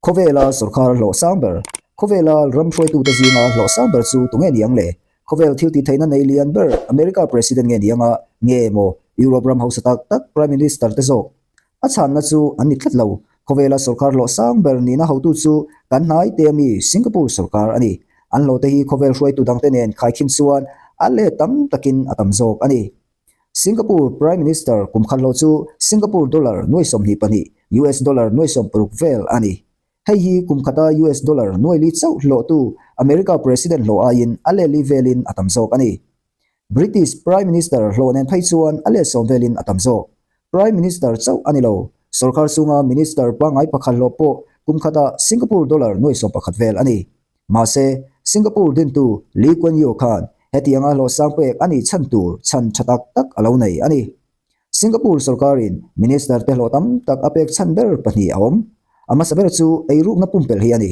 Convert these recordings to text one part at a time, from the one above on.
Khawvela sawrkar hlawh sang ber, Khawvela ram hruaitute zinga hlawh sang ber chu tunge ni ang le? Khawvel thil tihtheihna nei lian ber America President nge ni anga nge emaw Europe ram hausa tak tak Prime Minister te zawk? A chhanna chu an ni tlat lo. Khawvela sawrkar hlawh sang ber nihna hotu chu kan hnai te ami Singapore sawrkar a ni. An hlawhte hi khawvel hruaitu dangte nen khaikhin chuan a let tam takin a tam zawk a ni. Singapore Prime Minister kum khat hlawh chu Singapore dollar nuai 22, US dollar nuai 60 vel a ni. Hei hi kum khata US dollar nuai li chauh hlawhtu America President hlawh aiin a let li velin a tam zawk a ni. British Prime Minister hlawh nen phei chuan a let sawm velin a tam zawk. Prime Minister chauh a ni lo, sorkar chunga Minister pangngai pakhat hlawh pawh kum khata Singapore dollar nuai 11 vel a ni. Mahse, Singapore dintu Lee Kuan Yew khan hetianga hlawhsang pek a nih chhan tur chhan tha tak tak a lo nei a ni. Singapore sorkarin minister te hlawh tam tak a pek chhan ber pahnih a awm. A hmasa ber chu eirukna pumpelh hi a ni.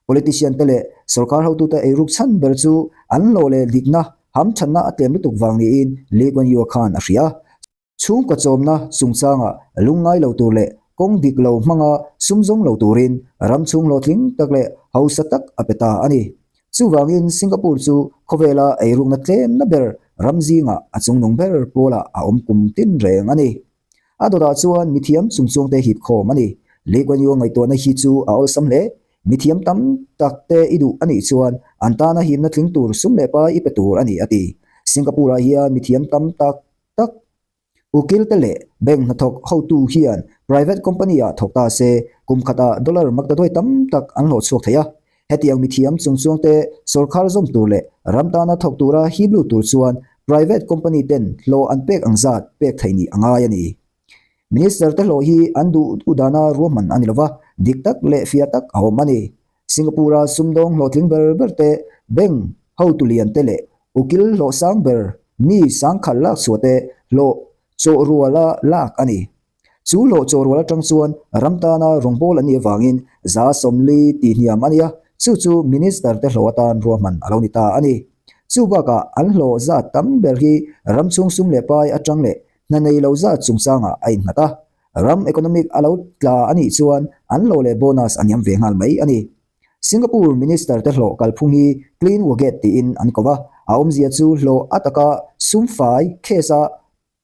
Politician te leh sorkar hotute eiruk chhan ber chu an hlawh leh dikna hamthanna a tlem lutuk vang niin Lee Kuan Yew khan a hria. Chhungkaw chawmna chungchanga lungngai lo tur leh kawng dik lo hmanga sum zawng lo turin ram chhung hlawhtling tak leh hausa tak a pe ta a ni. Chuvangin Singapore chu khawvela eirukna tlemna ber ram zingah a chungnung ber pawlah a awm kum tin reng a ni. A dawtah chuan mithiam chungchungte hip khawm a ni. Lee Kuan Yew ngaihtuahna hi chu a awlsam hle. Mithiam tam tak te i duh a nih chuan an tana himna tling tur sum leh pai i pe tur a ni a ti. Singapore-ah hian mithiam tam tak tak. Ukil te leh bank hnathawk hotu hian private company ah thawk ta se kum khatah dollar maktaduai tam tak an hlawh chhuak thei a. Hetiang mithiam chungchuang te sawrkhar zawm tur leh ram tana thawk tura hip lut tur chuan private company ten hlawh an pek ang zat pek theih nih a ngai a ni. Minister te hlawh hi an duh duh dana ruahman a ni lova, dik tak leh fiah tak a awm a ni. Singapore-a sumdawng hlawhtling ber ber te, bank hotu lian te leh ukil hlawh sang ber mi sangkhal lak chhuah te hlawh chawh ruala lak a ni. Chu hlawh chawh rual atang chuan ram tana rawngbâwl an nih avangin 40% tihhniam a ni a, chu chu minister te hlawh atan ruahman a lo ni ta a ni. Chu bakah an hlawh zat tam ber hi ram chhung sum leh pai atang leh hna nei lo zat chungchangah a innghat a. Ram economic a lo tla a nih chuan an hlawh leh bonus a niam ve nghal mai a ni. Singapore Minister te hlawh kalphung hi Clean Wage tiin an ko va, a awmzia chu hlawh a taka sum fai case a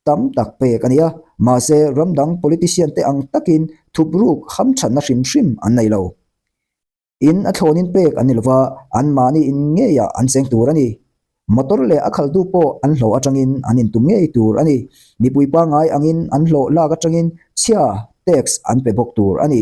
tam tak pek a ni a, mahse ram dang politician te ang takin thupruk hamthatna hrim hrim an nei lo. In a thlawnin pek an ni lova, anmahni in ngeiah an cheng tur a ni. Motor leh a khaltu pawh an hlawh atangin an intum ngei tur a ni. Mipui pangngai angin an hlawh lak atangin chhia, tax, an pe bawk tur a ni.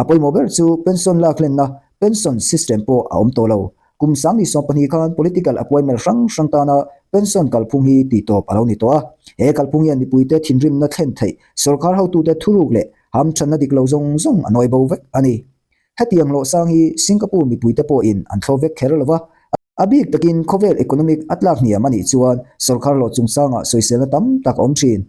A pawimawh ber chu pension lak hlenna, pension system, pawh a awm tawh lo. Kum 2020 khan political appointment hrang hrang tana pension kalphung hi tihtawp a lo ni tawh a. He kalphung hian mipuite thinrimna thlen theih sorkar hotute thuruk leh hamthanna dik lo zawng zawng a nawi bo vek a ni. Hetiang hlawhsang hi Singapore mipuite pawhin an thlawp vek kher lo va, a bik takin khawvel economic a tlak hniam a nih chuan sorkar hlawh chungchangah sawiselna tam tak a awm thin.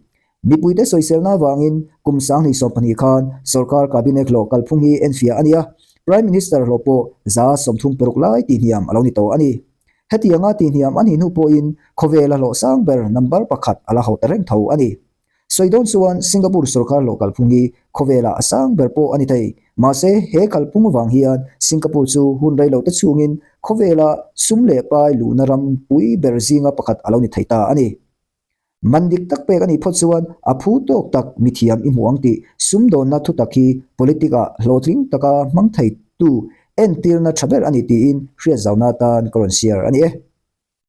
Mipuite sawiselna avangin kum 2020 khan sorkar cabinet hlawh kalphung hi enfiah a ni a, Prime Minister hlawh pawh 36% lai tihhniam a lo ni tawh a ni. Hetianga tihhniam a nih hnu pawhin khawvela hlawhsang ber number pakhat a la hauh ta reng tho a ni. Sawi dawn chuan Singapore sorkar hlawh kalphung hi khawvelah a sang ber pawh a ni thei. Mahse, he kalphung avang hian Singapore chu hun rei lote chhungin khawvela sum leh pai luhna ram pui ber zinga pakhat a lo ni thei ta a ni. Man dik tak pek a nih phawt chuan a phu tawk tak mithiam i hmu ang tih sumdawnna thutak hi politic-ah hlawhtling taka hmang theitu entirna tha ber a ni tiin hriatzauna atan ka rawn share a ni e.